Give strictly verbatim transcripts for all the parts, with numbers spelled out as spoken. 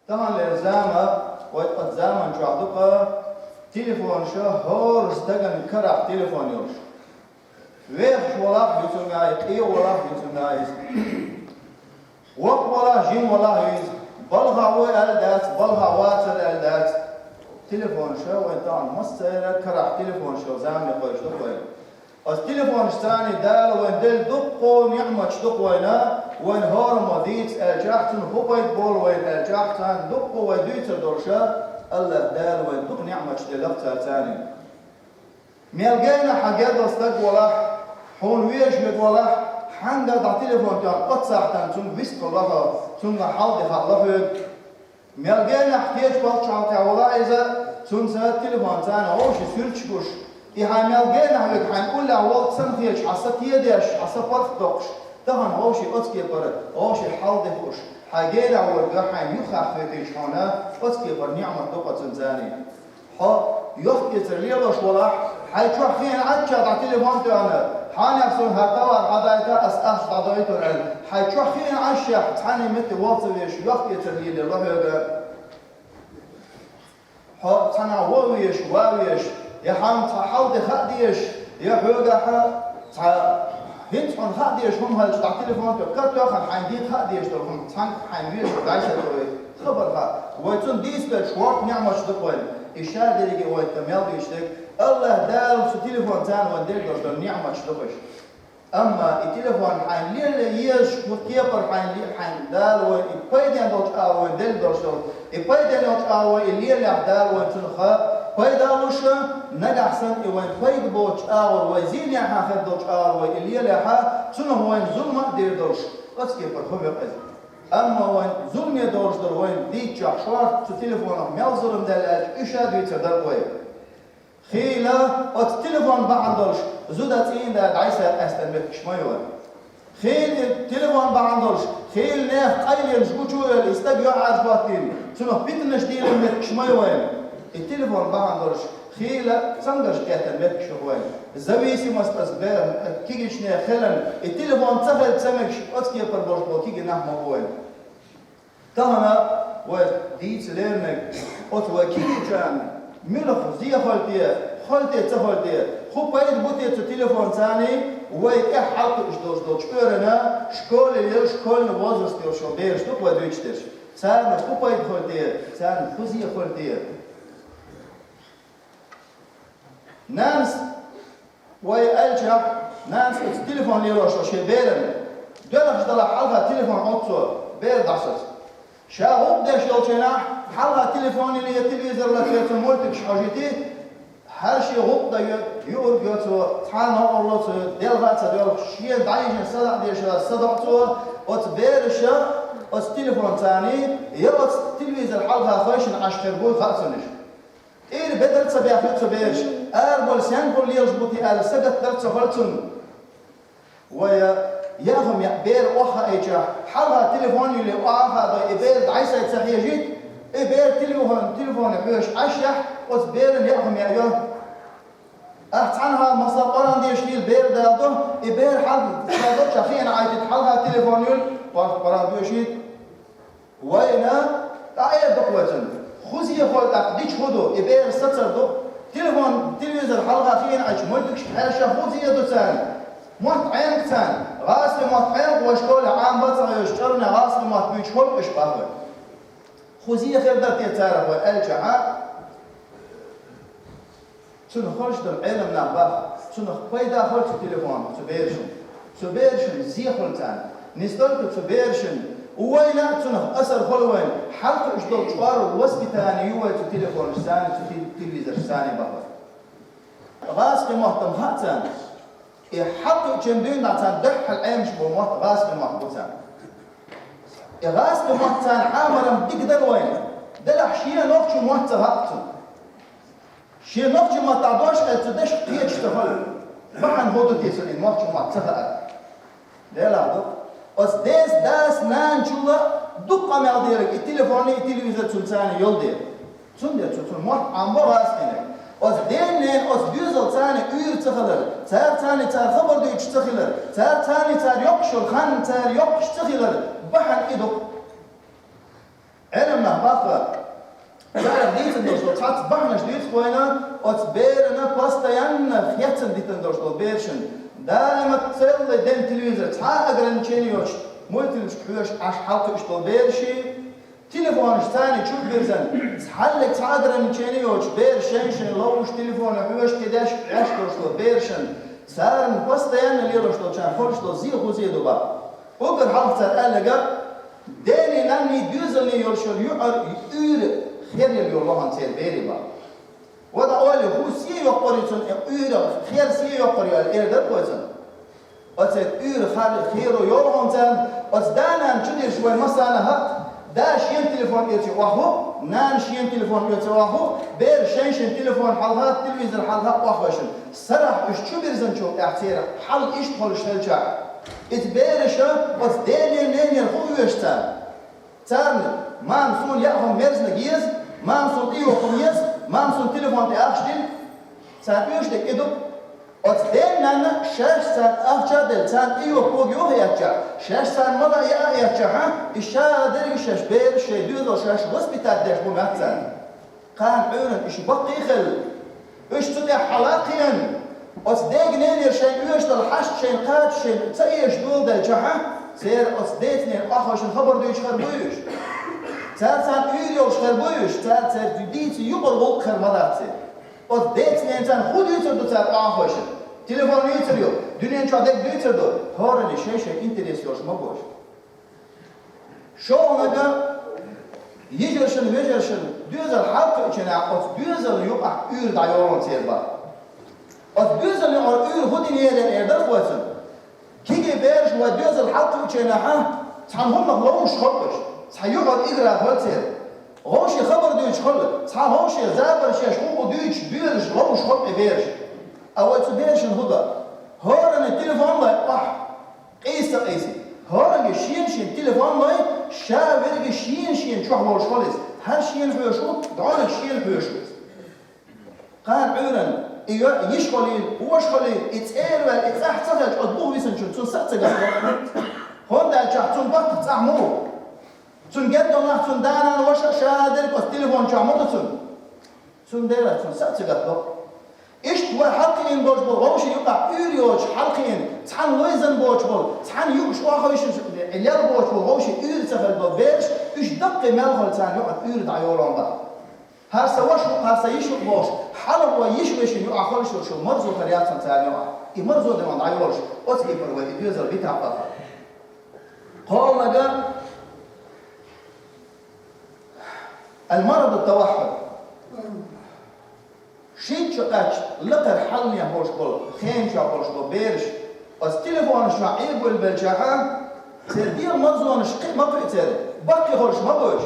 Таханлера зама, вай тӀа заман чохь ду-кха, телефонаш хӀора стагана карахь телефон йолуш. Вехаш волахь а ю цуьнга, къе волахь а ю цуьнга иза. Воккха волахь а, жима волахь а ю иза. Балхахь ву аьлла дац, балхахь вацара аьлла дац. Телефонаш вайн тахана массеран карахь телефонаш йолу зама кхойкхуш ду вайн. Оцу телефонашца Дала вайн делла дуккха ниъматаш ду-кха вайна, вайн хӀораммо дийца аьлчахь, цунах хӀун пайда болу вайна аьлчахь, царна дуккха вай дуьйцур долуш, АллахӀ Дала вайна дукха ниъматаш делла-кх царца. Мел генахь хьан гергара стаг валахь, хьуна везаш верг валахь, хьаьнгара дӀа телефон тоьхна оццу сахьтана цуьнга вистхуьлу хьо, цуьнга хьал де хаало хьоьга. Мел генахь кечбалчу хьалхе валахь иза, цуьнца телефонца вовшийн суьрташ гуш, и хьайн мел генахь верг хьайн уллехь волчу санна хеташ, хьан са тедеш, хьан са паргӀатдоккхуш, тахана вовшийн оцу кепара, вовшийн хьал де хууш, хьайн генахь верг хьайна юххехь хетийча хьуна, оцу кепара ниъмат ду-кха цуьнца. Хьо йохк-эцар лелош валахь, хьайн чохь хиъна Ӏаччохь дӀа телефон тоьхна, хьенех суна хӀара товар хьадайта, ас ахча дӀадойтур аьлла, хьайн чохь хиъна Ӏашшехь, цхьана метте ваха ца везаш, йохк-эцар лелаелла хьоьга. Хьо цхьанхьа ван везаш, ван везаш, я хьан цхьа хьал де хаа дезаш, я хьоьгахь цхьа хӀинца хьуна хаа дезаш хӀума хилча, дӀа телефон тоьхна, катоьхна хьайна дийца хаа дезаш долу хӀума, цхьаьнгга хьайна везаш дӀасадойту хабар хаа. Вай цунна дийца берш ворхӀ ниъматаш ду-кха вайна. И ша дерриге вай тӀа мел дуьйцуш дерг, АллахӀ Дала цу телефонца вайна делла долу ниъматаш ду-кха уьш. Амма и телефон хьайна лело езаш, хӀун кепара хьайна ле-, хьайна Дала вайна и пайденна долчу агӀор вайна делла долуш долу. И пайденна йолчу агӀор вай и лелахь, Дала вайна цунах пайда а луш, нагахь санна и вайна пайда боцучу агӀор вай зийнехь хир долчу агӀор вай и лелахь, цунах вайна зулам а дийр долуш, оцу кепара хӀума ю-кха иза. Амма вайна зуламе долуш долу вайна дийцчохь шорта цу телефонах мел зулам даьлла аьлча, уьш а дуьйцур дара вай. Хийла оцу телефон бахьана долуш зуда, цӀийнда дӀасакъаьстина меттигаш ма ю вайн. Хийла и телефон бахьана долуш, хийла нехан къайленаш гучу а велла, и стаг юьхьӀаьржа хӀоттийна, цунах питанаш дийлина меттигаш ма ю вайн. И телефон бахьана долуш, хийла цамгарш кхеттина меттигаш ю вайн. Зависимость аса бер, кегийчу нехан хиларна, и телефон ца хилча ца мегаш, оцу кепара болуш болу кегий нах ма бу вайн. Тахана вай дийца леринарг, оцу вай кегийчарна муьлха зе хуьлу те, хуьлу те, ца хуьлу те, хӀун пайда бу те цу телефонца, вай тӀехь хьалакхуьуш долуш долчу чкъурана, школе йолу, школьный возраст йолуш йолу бераш ду-кха вай дуьйцуш дерш. Царна хӀун пайда хуьлу те, царна хӀун зе хуьлу те? Нанас, вай аьлчахь, нанас оцу телефон лелош шен берана, доьлхуш далахь хьалха телефон Ӏутту цо, бер дӀасоцу. Ша гӀуллакх деш йолчу хенахь, хьалха телефон йилла я телевизор латто цо мультикаш хьожийти, хӀара шен гӀуллакх дан йо, юург йо цо, цхьа а новкъарло ца йо, делха а ца доьлхуш, шена дӀайижина садоӀа дезаш хиларх садоӀу цо, оцу бераша оцу телефонца, я оцу телевизор хьалха хевшина Ӏаш хир бу хаьа цунна уьш. ТӀера бедар ца баьхкина цу бераша, арабовла сенна хуьлу лелаш бу те аьлла сагатдар ца хуьлу цунна. Вай, яа хӀума яа, бер охьахаийча, хьалха телефон йилла охьахадой, и бер дӀасай ца хьежийта, и бер телефон, телефоне хьоьжуш Ӏаш яхь, оцу берана яа хӀума яа йо. Ахь цхьанхьа, масала, Къуръан дешийла бер даладо, и бер хьалха, ша долчохь хиъна Ӏайтийта, хьалха телефон йилла, Къуръан доьшийта. Вайна дӀаэр ду-кха вай цунна. ХӀун зе хуьлу тӀаккха, дича хӀун ду, и бер сацар ду. Телефон, телевизор хьалха хиъна Ӏачу мультикашка хьаьрша хӀун зе ду царна? Мотт Ӏенгахь царна, гӀазкхийн мотт Ӏенгахь вай школехь Ӏамабац хьан йолуш, чкъурана гӀазкхийн мотт буьйцуш хуьлу уьш боху вай. ХӀун зе хир дара те царах вай аьлчахьа? Цунах хӀорш долу Ӏеламнах боху, цунах пайда хуьлу цу телефонах цу берашна. Цу берашна зе хуьлу царна. Не столько цу берашна, вайна а цунах асар хуьлу вайна. Хьалакхуьуш долу чкъор воспитание ю вай цу телефонашца, цу тел-, телевизоршца боху. ГӀазкхийн мотт-м хаьа царна. И хьалакхуьучун дуьйна царна дуьххьара Ӏемаш болу мотт гӀазкхийн мотт бу царна. И гӀазкхийн мотт царна Ӏамор-м дика дара вайна. Делахь шен нохчийн мотт ца хаьа цунна. Шен нохчийн маттахь дош аьлла цу дешах кхеташ ца хуьлу. Бахьана хӀун ду те цунна и нохчийн мотт ца хаар? Делахь ду. Оцу ден-дас-нанас чул а дукха къамел дерг и телефон, и телевизор цуьнан царна йолу дела. Цундела цу, цуьнан мотт Ӏамабо гӀазкхийниг. Оцу ден-ненан оцу доьзалца уьйр ца хилар, цара царна цара хабар дуьйцуш ца хилар, цара царна цара йоккхуш йолу хан цара йоккхуш ца хилар бахьана и ду. Ӏеламнах Аха, царах дийцина долуш долу цхьацца бахьанаш дуьйцу вайна, оцу берана постоянно хецна дитина долуш долу берашна. Даима целый день телевизор, цхьа а ограничение йоцуш, мультфильмашка хьоьжуш Ӏаш хьалакхуьуш долу бераший, телефонаш царна чу а бирзина, цхьаллиг цхьа ограничение йоцуш, бераш шайн-шайн ловзуш, телефонах хьоьжуш, кхидӀа Ӏаш долуш долу берашна, царна постоянно лелош долчарна хуьлуш долу зен хӀун зен ду боху. Уггар хьалха цара аьлларг, денний, нанний, доьзалний йолуш йолу юкъара уьйр хер йолу лоьхна церан берийн боху. Вада ойла, хӀун сий йоккхур ю цунна, уьйр хер сий йоккхур ю аьлла, эр дара вай цунна. Оцу уьйр хар-, херо йолу хьуна царна, оцу да-нана чу дирзича вай массарна хаьа, да шен телефон оьций охьахуу, нана шен телефон оьций охьахуу, бер шайн-шайн телефон хьалха, телевизор хьалха охьахевшина. Сарахь уьш чу бирзинчул тӀаьхьа церан хьал иштта хуьлуш хилча, иза бераша оцу денний, ненний хӀун оьшу царна? Царна: «Мама, суна яа хӀума мерзаниг еза, мама, суна тӀейогӀу хӀума еза, мама, суна телефон тӀе ахча дина». Царна оьшу дерг и ду. Оцу ден-нанна шаьш царна ахча а делла, царна тӀейогӀу юха а эцча, шаьш царна ма лаьа яа а эцча, хьа, и ша дерриг шаьш бераш, шайн доьзал шаьш воспитать деш бу моьтту царна. Кхана Ӏуьйранна уьш баккхий а хилла, уьш цу тӀехь хьала а кхиъна, оцу дега-ненера шайн оьшуш долу хьашт шайна кхача шайна ца эшаш доладелча, хьа, церан оцу деца-ненан охьахевшина хабар дуьйцуш хир буй уьш? Цара царна уьйр йолуш хир буй уьш? Цара церан дийца юкъара гӀуллакх хир ма дац церан. Оцу деца-ненаца хӀун дуьйцур ду цара охьахевшина? Телефон дуьйцур ю, дуьнен чохь дерг дуьйцур ду, хӀоранна шайн-шайн интерес йолуш ма бу уьш. ШолгӀаниг, йижаршна, вежаршна доьзал хьалакхуьучу хенахь, оцу доьзална юкъахь уьйр дӀайоло церан боху. Оцу доьзална юкъара уьйр хӀун динера эр дара вай цунна. Кегий бераш вай доьзал хьалакхуьучу хенахь, цхьана хӀуманах ловзуш хуьлу уьш, цхьа юкъара игра хуьлу церан. Вовшийн хабар дуьйцуш хуьлу, цхьа вовшийн забар шаьш хӀун бу дуьйцуш, доьзуш ловзуш хуьлу и бераш. А вай цу берашна хӀун до? ХӀоранна телефон лой охьа. Къийса ца къийсий. ХӀоранна шена-шена телефон лой, ша верриге шена-шена чохь волуш хуьлу иза. ХӀара шена хьоьжуш ву, дӀониг шена хьоьжуш ву иза. Кхана Ӏуьйранна, и йо-, йиша хуьлийла, ваша хуьлийла, и цӀера ваьлла, и цӀахь ца хилча, оцу буха висинчунна цунна са а ца гатдо. ХӀунда аьлча цунна баттах цӀахь ма ву. Цунна герга нах, цунна да-нана, ваша а, ша дерг оцу телефон чохь ма ду цунна. Цундела цунна са а ца гатдо. Иштта вай хьалакхиъна болуш болу вовшийн юкъахь уьйр йоцуш хьалакхиъна, цхьаьна лайзина боцуш болу, цхьаьна юуш охьахевшина лел боцуш болу вовшийн уьйр ца хилла болу бераш, уьш даккхий мел хуьлу царна юкъахь уьйр дӀайоло боху. ХӀара сан ваша ву, хӀара сан йиша ву бохуш, хьалха вай йиша-вешина юкъахь хуьлуш йолуш йолу марзо хир яц царна юкъахь. И марзо де ма дӀайолуш, оцу кепара вай и доьзал витахь боху. КхоалгӀаниг, المرض التوحد. Шийтта шо кхаьчча, лакхара хьалане болуш болу, хенан чохь болуш болу бераш, оцу телефонаш чохь Ӏийбуьйлабелчахьа, церан дегӀан марзонаш кхин а ма кхуьу церан, баккхий хуьлуш ма бу уьш.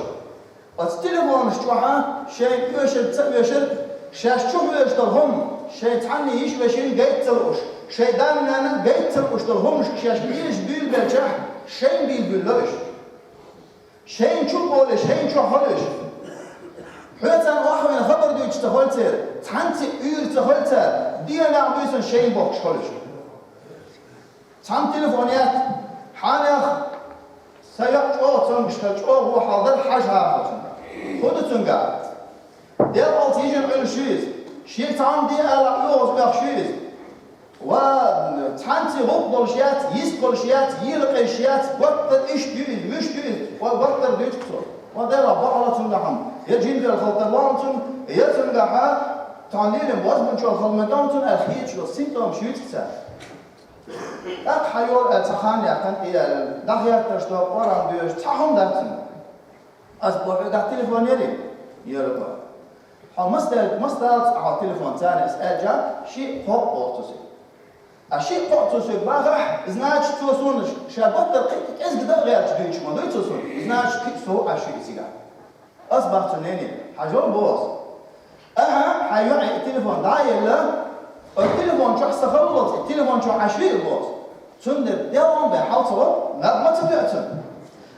Оцу телефонаш чохьа шайн оьшург, ца оьшург, шаьш чу хьоьжуш долу хӀума, шайн цхьанний йиша-вешин гайта ца лууш, шайн да-нанна гайта ца лууш долу хӀуманашка шаьш лелаш буьйлабелчахь, шайна буьйлабуьйлу уьш. Шайна чу а олуш, шайна чу а хуьлуш. Хьоьца охьахевшина хабар дуьйцуш ца хуьлу церан, цхьаьнцци уьйр ца хуьлу цара, дегӀан нах буьйсанна шайна бохкуш хуьлуш. Цхьамма телефон етта, хьанех, сан йоӀ чӀогӀа цомгуш хилла, чӀогӀа вон хьал дара, хьажа хьахо цуьнга. ХӀун ду цуьнгахь? Делкъалц йижина Ӏуьллуш ю иза. Шега цхьа хӀума де ала оьгӀаз оьхуш ю иза. Ва, цхьаьнцци гӀуллакх долуш яц, йист долуш яц, йийла къеш яц, гуттар иштта ю иза, вуьшта ю иза, ва гуттар дуьйцу цо. Ва Дела, бакъала цуьнгахь хӀума. Я жиндел хала тарло цунна, я цуьнгахьа цхьана лелам возбунчалла хала мегар цунна аьлла хеташ йолу симптомаш юьйцу цара. ТӀаккха хьан йолу аьлла цхьа хан яьккхина, и аьлла, дӀахеттарш до, Къуръан доьшуш, цхьа хӀума дац цуьнан. Ас боху, хьоьгахь телефон ярий? Яра боху. Хьо маса даьлла, маса даллалц ахьа телефон царна ас аьлча, шиъ кхоъ боху цо соьга. А шиъ кхоъ цо соьга бахахь, значит, цо суна ша гуттар кхин а кӀезга дан а гӀерташ дуьйцуш ма дуй цо суна, значит, кхин а сов Ӏаш ю и цигахь. Ас бах цу нене, хьажал боху ас. Аха, хьан йоӀе и телефон дӀа а елла, оцу телефон чохь сан халлалц, и телефон чохь Ӏаш виъ боху. Цундела делон бен хьал ца во, наб ма ца тоьа цунна.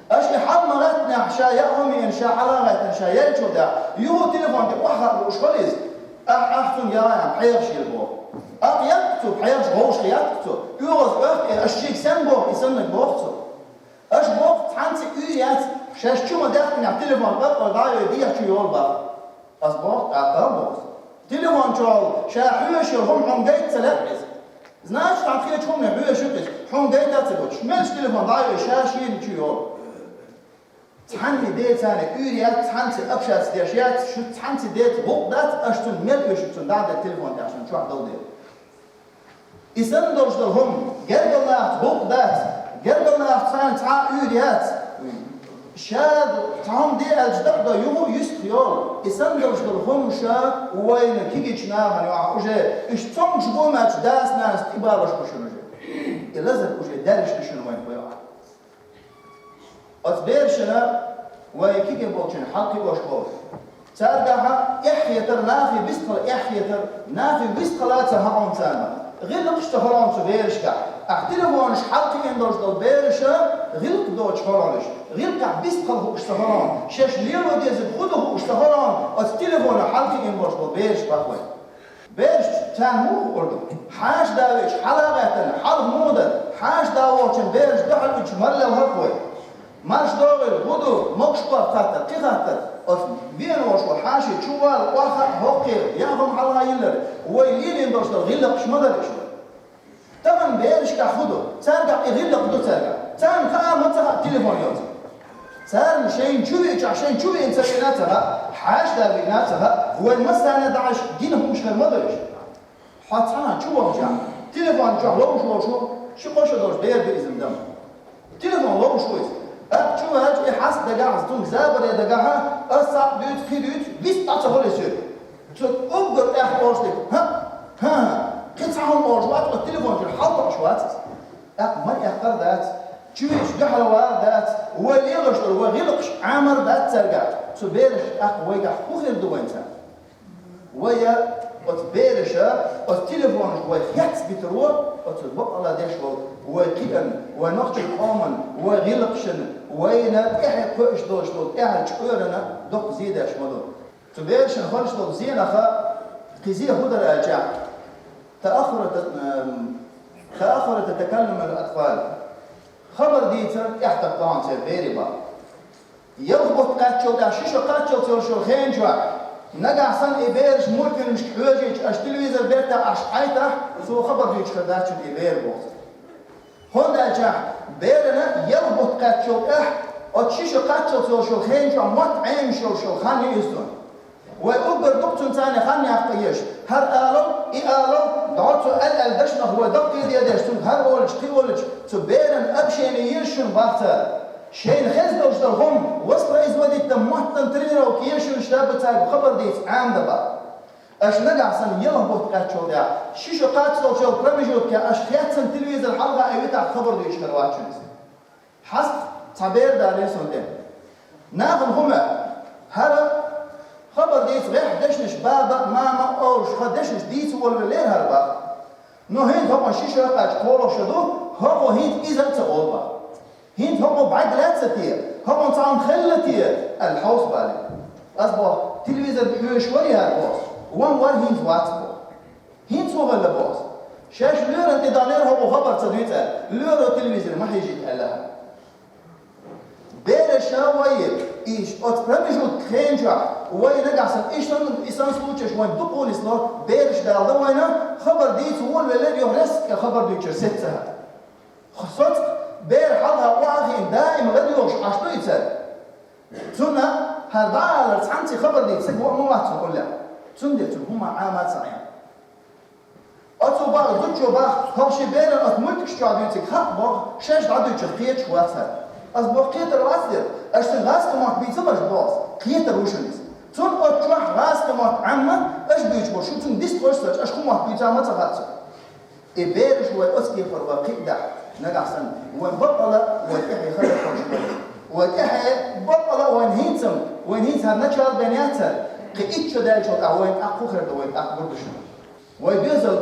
Аша и хьал ма гӀаьттинехь, ша яа хӀума йина, ша хьала а гӀаьттина, ша яьллачул тӀаьхьа, юха телефон тӀе охьахаалуш хуьлу иза. Ахь, ахь цунна яа, пхьегӀаш ела боху. Ахь яккха цо, пхьегӀаш, вовшах яккха цо. ОьгӀаз оьхку, аша шега сен боху, и саннаг боху цо. Аша боху, цхьаьнцци уьйр яц, Шаьш чу ма даьхкинехь телефон къакъа дӀа а йой, дехьа чу йолу баха. Ас боху, тӀаккха а боху. Телефон чохь ша хьоьжуш йолу хӀума хьуна гайта ца лаьа иза. Значит, хьан кхечу хӀумане хьоьжуш ю иза, хьуна гайта а ца гучу. Мелча телефон дӀа а йой, ша шена чу йолу. Цхьанне деца уьйр яц, цхьанца общаться деш яц, шу цхьанца деца гӀуллакх дац, аша цунна мел оьшу, цунна дӀа а делла телефон тӀехь шуна чохь долу дела. И санна долуш долу хӀума, гергара нахаца гӀуллакх дац, гергара нахаца цхьа а уьйр яц. Ша цхьа хӀума де аьлча, даа до юха а юьстах йолу. И санна долуш долу хӀума ша вайна кегийчу нахана юкъахь уже, уьш цомгуш бу моьттуш дас-нанас тӀебалош бу шуна уже. И лазар уже даьллаш ду шуна вайна бу юкъахь. Оцу берашна вай кегий болчун хьалакхиош болу. Цаьргахь эхь-хетар, нахе вистхила эхь-хетар, нахе вистхила а ца хаьа царна. ГӀиллакхаш ца хуьлу цу берашкахь. Ахь телефонаш хьалакхиъна долуш долу бераша гӀиллакх доцуш хуьлу уьш. ГӀиллакхехь вистхила хууш ца хуьлу, шаьш лело дезарг хӀун ду хууш ца хуьлу, оцу телефонах хьалакхиъна болуш болу бераш боху вай. Бераш царна муха хуур ду? Хьаша да веача, хьала а гӀаьттина, хьалха муха дара? Хьаша да вохучун бераш дуьхьал уьдуш мара лелхара вай. Марша догӀийла, хӀун ду, могуш-кхо хаттар, кхин хаттар. Оцу вена волуш волу хьаша чу вала, охьа а, хӀокху а, яа хӀума хьалха йиллар, вай лелийна долуш долу гӀиллакхаш ма дара уьш вай. Тахана берашкахь хӀун ду? Цаьргахь и гӀиллакх ду цаьргахь. Царна хаа ма ца хаьа телефон йоцург. Царна шайна чу веачахь, шайна чу веана ца веана а ца хаьа, хьаша да веана а ца хаьа, вайн массарна а дӀахьаьжча, гина хӀумнаш хир ма ду уьш. Хьо цхьана чу вахчахь, телефон чохь ловш волуш ву, ши-кхо шо долуш бер ду иза дан. Телефон ловш ву иза. ТӀаккха чу ваьлча, и хьаста дагахь, цунна забаре дагахь, ас цхьаъ дуьйцу, кхин дуьйцу, вист а ца хуьлу иза. Цо уггар тӀех олуш дерг: «ХӀа, хӀа, хӀа, кхин цхьа хӀума олуш вац, оцу телефон чуьра хьалатоьхуш вац иза». ТӀаккха мара эккхар дац, чу веача дуьхьал вар дац, вай лелош долу вай гӀиллакхаш Ӏамор дац цаьргахь, цу бераш тӀаккха вайгахь хӀун хир ду вайн царна? Вай оцу бераша, оцу телефонашка вай хецбитаро, оцу бакъала деш волу вай кхиъна, вай нохчийн къоман, вай гӀиллакхашна, вайна тӀаьхье кхуьуш долуш долу тӀаьхье чкъоьрана доккха зен деш ма ду. Цу берашна хуьлуш долу зенах кхин зен хӀун дара аьлча, тааххуру та-, ам, тааххуру такаллумул атфал. Хабар дийцар тӀаьхьа тӀаккха церан берийн бахьа. Ялх бутт кхаьччул тӀаьхьа, ши шо кхаччалц йолуш йолу хенан чохь, нагахь санна и бераш мультфильмашка хьоьжуьйтуш, аша телевизор бертахь, аша хьайтахь, цо хабар дуьйцуш хир дац шуна и бер боху. ХӀунда аьлча берана ялх бутт кхаьччул тӀаьхьа, оцу ши шо кхаччалц йолуш йолу хенан чохь мотт Ӏемаш йолуш йолу хан ю иза цунна. Вай уггар дукха цунна царна хан яккха езаш. ХӀара алал, и алал, дӀо цо аьлла-аьлла дашнах вай даккхийдедеш, цунна хӀара олучу, кхин олучу, цу беран общение езаш шуна бахцара. Шайна хезна долуш долу хӀума воспроизводить дан, моттан тренировка езаш шуна, шаьш бу цаьрга хабар дийца Ӏамда бахьа. Аша нагахь санна ялх бутт кхаьччул тӀаьхьа, ши шо кхаччалц йолчу промежутке аша хецна телевизор хьалха а витахь хабар дуьйцуш хир вац шуна иза. Хьаста цхьа бер далийна суна тӀе. Нахана хӀума, хӀара хабар дийца гӀеххьа дешнаш баба а, мама а олуш, хӀара дешнаш дийца волавеллера хӀара баха. Но хӀинца хӀокхунна ши шо кхаьчча кхоалгӀа шо ду, хӀокхо хӀинца иза а ца олу баха. ХӀинца хӀокхо бӀаьрг лаьцна те, хӀокхунна цхьа хӀума хилла те аьлла хьовса балийна. Ас боху, телевизор хьоьжуш варий хӀара боху, ван вара, хӀинца вац боху. ХӀинца вахалла боху. Шаьш лоьран тӀе далийра, хӀокхо хабар ца дуьйцу аьлла, лоьро телевизор ма хьийжийта аьлла. Бераша вай, и оцу промежутка хенан чохь, вай нагахь санна, и сан, и сан случаеш вайн дукха нисло, бераш далла дан вайна, хабар дийца волавеллера, юха резко хабар дуьйцура сецца. Соцу бер хьалха охьахиъна даим ладоьгӀуш Ӏаш ду и цара. Цунна хӀара дӀаалар цхьаьнций хабар дийца саг ваъ ма вац цунна уллехь. Цундела цунна хӀума Ӏама ца Ӏен. Оцо баха, зудчо баха, хӀокху шен беран оцу мультикаш чохь дуьйцург хаьа боху, шаьш дӀадуьйцург кхеташ вац хӀара. Ас боху, кхетар вац дера, аша цуьнан гӀазкхийн мотт бийцира аша боху, кхетар ву шуна иза. Цунна оцу чохь гӀазкхийн мотт Ӏамма, аша буьйцуш бу, шу цуьнга дистхуьлуш санна, аша хӀун мотт буьйцу ма ца хаьа цунна. И бераш вай оцу кепара вай кхиадахь, нагахь санна, вайн бакъала вай тӀаьхье хаза хӀорш бара. Вай тӀаьхье бакъала вайн хӀинца, вайн хӀинца хӀара начало бен яцара, кхин итт шо даьллачул тӀаьхьа вайн тӀаккха хӀун хир ду, вайн тӀаккха гур ду шуна. Вай доьзал,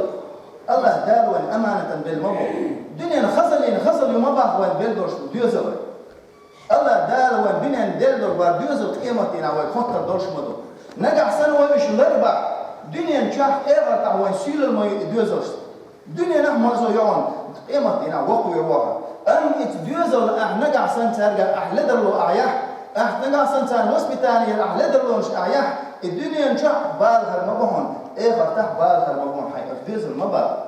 АллахӀ Дала вайна аманатан белла ма бу. Дуьненан хазаллина хазалла ю ма боху вайна белла долуш доьзал вай. АллахӀ Дала вайн дуьненна делла долу вайн доьзал къематдийнахь вай хоттур долуш ма ду. Нагахь санна вай уьш ларбахь, дуьненан чохь, эхартахь вайн сийлалла ма ю и доьзалшца. Дуьненахь марзо йогӀун, къематдийнахь воккхавер ву ахь. Амма и доьзална ахь нагахь санна цаьрга ахь ледарло ахь яхь, Ахь нагахь санна царна воспитание ахь ледарлонаш ахь яхь, и дуьнен чохь бала хир ма бу хьуна, эхартахь бала хир ма бу хьуна, хьайн оцу доьзал ма бала.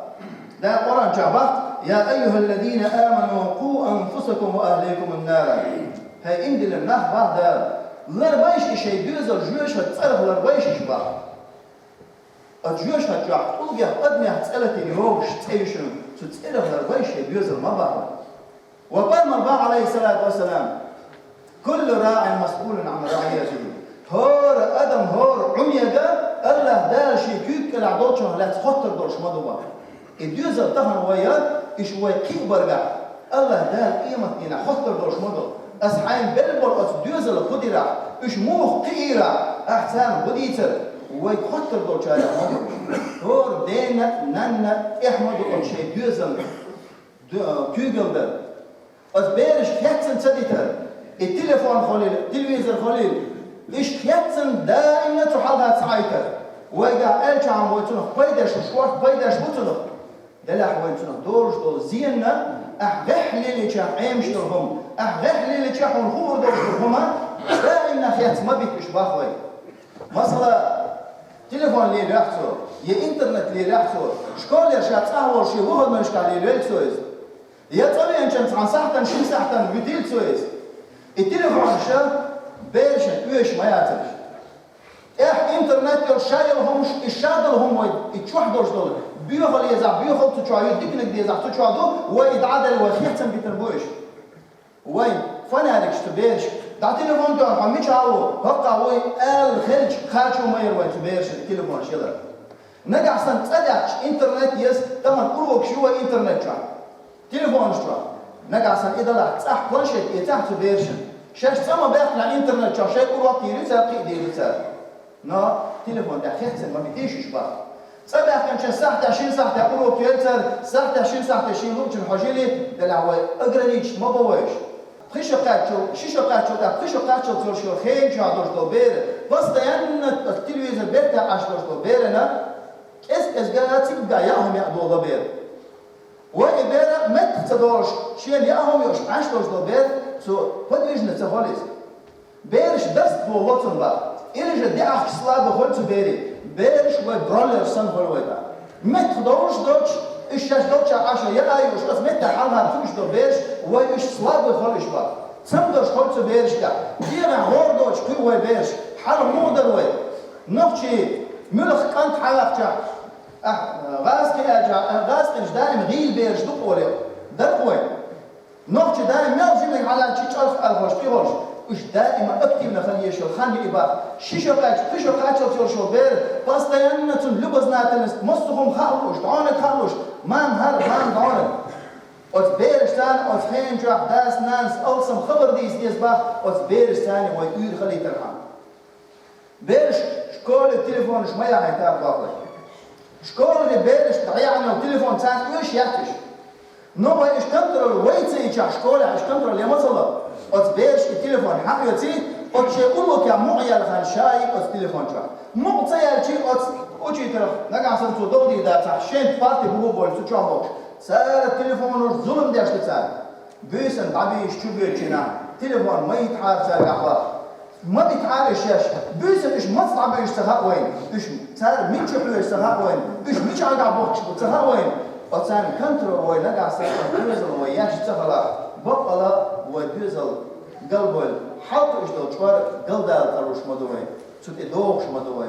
Дала Къуръан чохь боху: «Я айюхаллазина аману, къу анфусакум ва ахликум нара». ХӀай иман диллина нах, боху Дала, ларбайша и шайн доьзал жоьжахатин цӀарах, ларбайша уьш, боху. Оцу жоьжахати чохь тӀулгех адамех цӀе латийна йогуш цӀе ю шуна, цу цӀерах ларбайша шайн доьзал ма бахьа. Ва пайхамар боху, Ӏалайхиссалату вассалам: «Куллу раӀин масъулун Ӏан раӀиятихи». ХӀора адам, хӀора Ӏумега АллахӀ Дала шен куьйга кӀелахь долчунах лаьцна хоттур долуш ма ду боху. И доьзал тахана вай, уьш вай кхиъ баргахь, АллахӀ Дала къематдийнахь хоттур долуш ма ду. Ас хьайна белла болу оцу доьзалан хӀун дирахь, уьш муха кхиийрахь, ахь царна хӀун дийцар, вай хоттур долчарех ма ду. ХӀора дена а, нанна а тӀехь ма ду оцу шайн доьзална ду-, куьйгалла дар. Оцу берашка хецна ца дитар, и телефон хуьлийла, телевизор хуьлийла, иштта хецна даимна цу хьалха ца Ӏайтар. Вайгахь аьллачохь вай цунах пайдеш ву, шорта пайдеш ву цунах. Делахь вайна цунах долуш долу зенна, ахь гӀеххьа лелийча Ӏемаш долу хӀума, ахь гӀеххьа лелийча хьуна хуур долуш долу хӀума, даимна хецна ма бита уьш, боху вай. Масала, телефон лелош цо, я интернет лелош цо, школера ша цӀахь волуш шен выходнойшкахь лелайо цо иза. Я цӀа веанчу цхьана сахьтана, шина сахьтана вуьтийла цо иза. И телефонаш берашна оьшуш ма яцара. ТӀехь интернет йолуш ша йолу хӀумаш, и ша долу хӀума вай, и чохь долуш долу. Боьхалла езахь, боьхалла цу чохь ю, диканиг дезахь, цу чохь ду, вай и дӀа а делла, вай хецна битина бу уьш. Вайн фонарикаш цу берашка. ДӀа телефон тоьхна, хьо мичахь ву, хӀоккхахь вуй, ала хилча, кхачо ма яра вай цу берашна телефонаш ялар. Нагахь санна цӀа даьхча, интернет еза, тахана урокаш ю вай интернет чохь, телефонаш чохь. Нагахь санна и далахь, цӀахь планшет эцахь цу берашна. Шаьш цӀа ма баьхкинехь интернет чохь, шайн урок дийр ю цара, кхин а дийр ду цара. Но телефон тӀехь хецна ма битийша уьш, боху. ЦӀа баьхкинчу сахьтехь, шина сахьтехь урок йойла цара, сахьтехь, шина сахьтехь шен луучун хьожийла, делахь вай ограничить ма бо вай уьш. Пхи шо кхаччалц, ши шо кхаччалц, тӀаккха пхи шо кхаччалц йолуш йолу хенан чохь долуш долу бер, постоянно оцу телевизор бертахь Ӏаш долуш долу берана, кӀез-кӀезга цигга яа хӀума яа долу бер. Вай и бер меттах ца долуш, шена яа хӀума йолуш Ӏаш долуш долу бер, цо подвижный ца хуьлу иза. Бераш дарст боху лоцун бара. Или же деахкаш слабый хуьлу цу берийн. Бераш вай бройлер санна хуьлу вай бара. Меттах долуш доцуш, уьш шаьш долчохь Ӏаш яа юуш, оцу меттехь хьалха хуьлуш долу бераш, вай уьш слабый хуьлу уьш бара. Цамгарш хуьлу цу берашкахь. ДегӀан гӀора доцуш кхуьу вай бераш. Хьала муха дара вай? Нохчий, муьлхха кӀант хьалахчахь, ахь, гӀазкхи аьлча, гӀазкхинаш даим гӀийла бераш ду къоле. Дара вай. Нохчий даим мел жимиг хьалаьцча чӀарх алхош тӀехуш, уьш даима активно хила езаш йолу хан ю и боху. Ши шо кхаьчча, пхи шо кхаччалц йолуш йолу бер, постоянно цунна любознательность, массо а хӀума хаалуш, дӀонаг хаалуш, мама хӀара, мама дӀонаг. Оцу берашца оцу хенан чохь дас-нанас алсам хабар дийца деза боху, оцу берашца вай уьйр хилийтархьама. Бераш школе телефонаш ма яхьийтара боху. Школе бераш дӀаяхьна йолу телефон царна оьшуш яц уьш. Но вай уьш контроль вай ца йичахь, школехь уьш контроль ян ма ца ло. Оцу бераш и телефон хьан оьций, оцу шен урокехь мукъа яьлла хан ша йи оцу телефон чохь. Мукъа ца яьлчий оцу учителах, нагахь санна цо догӀа дийр дацахь, шен парти буху болу цу чохь бохуш. Цара телефонаш зулам деш ду цара. Буьйсанна дӀабийшича чу боьдучу нах, телефон ма йитахьара цаьргахь боху. Ма битахьара уьш шаьш. Буьйсанна уьш маца дӀабуьйшу ца хаьа вайна. Уьш цара мича чу хьоьжу ца хаьа вайна. Уьш мичахьа бохкуш бу ца хаьа вайна. Оцарна контроль вай нагахь санна доьзал вай еш ца хилахь, баккъала вай доьзал галбойла. Хьалха уьш долу чкъор галдала каруш ма ду вай. Цу тӀе догӀуш ма ду вай.